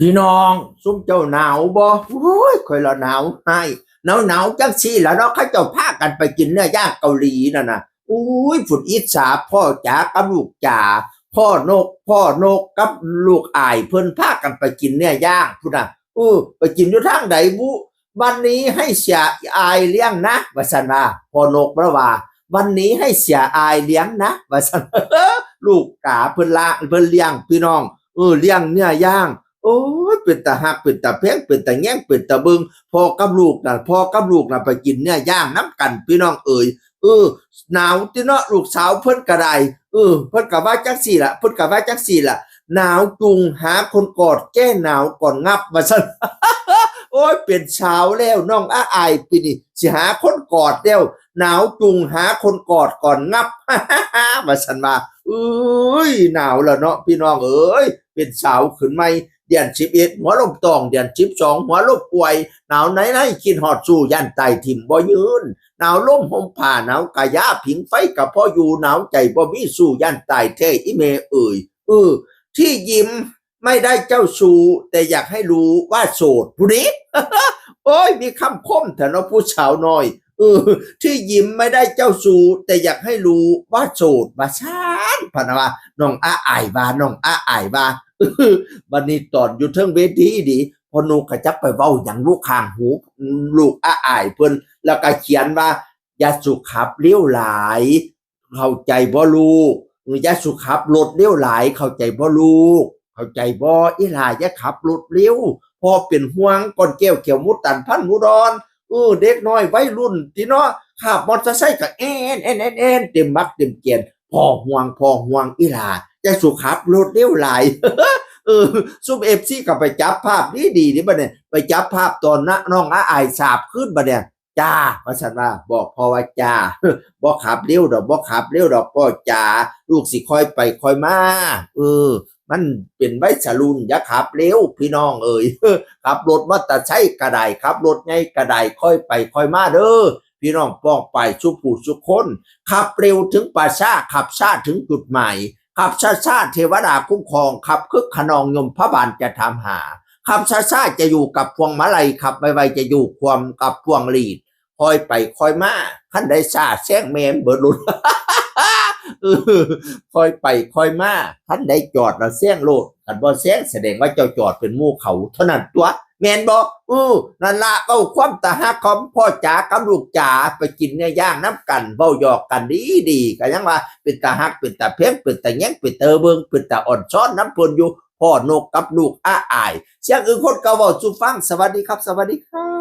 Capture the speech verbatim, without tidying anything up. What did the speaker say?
พี่น้อง ซุมเจ้าหนาวบ่ โอ้ย ข่อยละหนาวไห้ หนาวๆ จังซี่ล่ะเนาะ เขาเจ้าพากันไปกินเนื้อย่างเกาหลีนั่นน่ะ อุ้ย ฝุนอิจฉาพ่อจ๋ากับลูกจ๋า พ่อนก พ่อนกกับลูกอ้ายเพิ่นพากันไปกินเนื้อย่างพุ้นน่ะ เออ ไปกินอยู่ทางใดบุ วันนี้ให้เสียอายเลี้ยงนะ ว่าซั่นว่า พ่อนกเพิ่นว่า วันนี้ให้เสียอายเลี้ยงนะ ว่าซั่น ลูกจ๋าเพิ่นละ เพิ่นเลี้ยงพี่น้อง เออ เลี้ยงเนื้อย่าง โอ้ย เป็นตาฮัก เป็นตาแพง เป็นตาแยง เป็นตาเบิ่ง พ่อกับลูกน่ะ พ่อกับลูกน่ะไปกินเนื้อย่างนำกันพี่น้องเอ๋ย เออ หนาวติเนาะ ลูกสาวเพิ่นก็ได้ เออ เพิ่นก็ว่าจังซี่ล่ะ เพิ่นก็ว่าจังซี่ล่ะ หนาวจุงหาคนกอดแก้หนาวก่อนงับ ว่าซั่น โอ้ย เป็นสาวแล้วน้องอาอายปีนี้สิหาคนกอดแล้ว หนาวจุงหาคนกอดก่อนงับ ว่าซั่นว่า เอ้ย หนาวแล้วเนาะพี่น้องเอ๋ย เป็นสาวขึ้นใหม่ เดือนสิบเอ็ดหัวลมตอง เดือนสิบสองหัวลมป่วย หนาวไหนไหนคิดฮอดสู้ ย่านตายถิ่มบ่ยืน หนาวลมห่มผ้า หนาวกะยาผิงไฟกะพออยู่ หนาวใจบ่มีสู้ ย่านตายแท้อีแม่เอ๋ย เออ ที่ยิ้มไม่ได้เจ้าชู้ แต่อยากให้รู้ว่าโสด พุ้นนี้ โอ้ย มีคำคมแท้เนาะผู้สาวน้อย เออ ที่ยิ้มไม่ได้เจ้าชู้ แต่อยากให้รู้ว่าโสด ว่าซั่น พะนะว่า น้องอาอายว่า น้องอาอายว่า เออ บัดนี้ตอนอยู่เทิงเวทีดี พ่อนกก็จักไปเว้าหยังลูกข้างหู ลูกอาอายเพิ่น แล้วก็เขียนว่า อย่าสุขับเร็วหลาย เข้าใจบ่ลูก เออ อย่าสุขับรถเร็วหลาย เข้าใจบ่ลูก เข้าใจบ่ อีหล่าอย่าขับรถเร็ว พ่อเป็นห่วง ก้อนแก้วเขียวหมูตันพันหมูดอน เออ เด็กน้อยวัยรุ่นติเนาะ ขับมอเตอร์ไซค์ก็แอ่นแอ่นแอ่นแอ่น เต็มบักเต็มแกน พ่อห่วง พ่อห่วง อีหล่าอย่าสุขับรถเร็วหลาย เออ ซุม เอฟซี ก็ไปจับภาพดีดีนี่บัดเนี่ย ไปจับภาพตอนนะน้องอาอายสาบขึ้นบัดเนี่ย จ้า ว่าซั่นว่า บอกพ่อว่า จ้า บ่ขับเร็วดอก บ่ขับเร็วดอกพ่อจ๋า ลูกสิค่อยไปค่อยมา เออ มันเป็นวัยรุ่น อย่าขับเร็วพี่น้องเอ๋ย ขับรถมอเตอร์ไซค์ก็ได้ ขับรถใหญ่ก็ได้ ค่อยไปค่อยมาเด้อ พี่น้องป้องไปสู่ผู้สู่คน ขับเร็วถึงป่าช้า ขับช้าถึงจุดหมาย ขับช้าๆ เทวดาคุ้มครอง ขับคึกคะนองยมพบาลจะถามหา ขับช้าๆ จะอยู่กับพวงมาลัย ขับไวๆ จะอยู่ความกับพวงหลีด ค่อยไปค่อยมา คันใดช้าแซงแม่นเบิดรถ เออ ค่อยไปค่อยมา คันใดจอดแล้วแซงโลด คันบ่แซงแสดงว่าเจ้าจอดเป็นหมู่เขา เท่านั้นตั๊ว แม่นบ่ เออ นั่นล่ะ เว้าความตาฮักของพ่อจ๋ากับลูกจ๋า ไปกินเนื้อย่างนำกัน เว้าหยอกกันดีๆ ก็ยังว่าเป็นตาฮัก เป็นตาแพง เป็นตาแยง เป็นตาเบิ่ง เป็นตาอ่อนซ้อนนำเพิ่นอยู่ พ่อนกกับลูกอาอาย เสียงอื่นคนก็เว้าสู่ฟัง สวัสดีครับ สวัสดีครับ